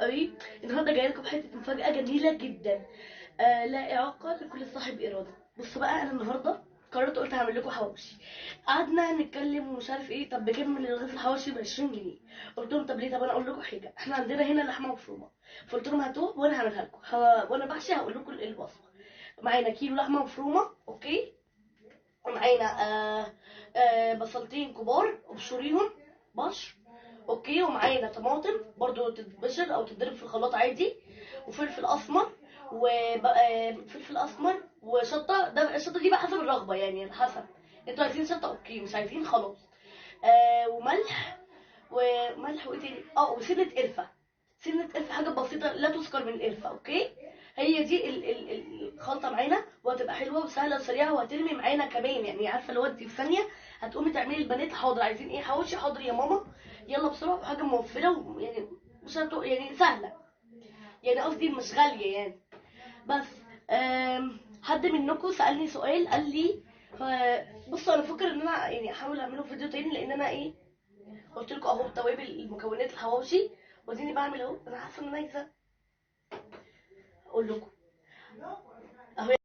قوي. النهارده جاية لكم بحته مفاجاة جميلة جدا، لا اعاقه لكل صاحب اراده. بصوا بقى، انا النهارده قررت، قلت هعمل لكم حواوشي. قعدنا نتكلم ومش عارف ايه، طب بكام رغيف الحواوشي؟ ب 20 جنيه. قلت لهم طب ليه؟ طب انا اقول لكم حاجة، احنا عندنا هنا لحمه مفرومه، فقلت لهم هاتوه وانا هعملها لكم، وانا بحشي هقول لكم الوصفة. معانا كيلو لحمه مفرومه، okay، ومعانا بصلتين كبار ابشريهم بشر، okay، ومعانا طماطم برضو تتبشر او تتضرب في الخلاط عادي، وفلفل اسمر، وفلفل اسمر وشطه. ده الشطه دي بقى حسب الرغبة، يعني على حسب انتوا عايزين شطه okay، مش عايزين خلاص. وملح، وملح وايه تاني؟ وسنة قرفه، سنة قرفه حاجة بسيطة لا تذكر من القرفه، okay. هي دي الخلطة معانا، وهتبقى حلوة وسهلة وسريعة، وهترمي معانا كمان، يعني عارفه لو انت في ثانية هتقومي تعملي البنات حاضر، عايزين ايه؟ حواوشي، حاضر يا ماما، يلا بسرعة. وحاجه موفره، ويعني مش يعني سهلة، يعني قصدي مش غالية يعني. بس حد منكم سالني سؤال، قال لي بصوا انا فاكر ان انا يعني احاول اعمله فيديو تاني، لان انا ايه قلت لكم اهو توابل المكونات الحواوشي، واديني بعمل اهو. انا حاسه ان انا عايزه اقول لكم اهو.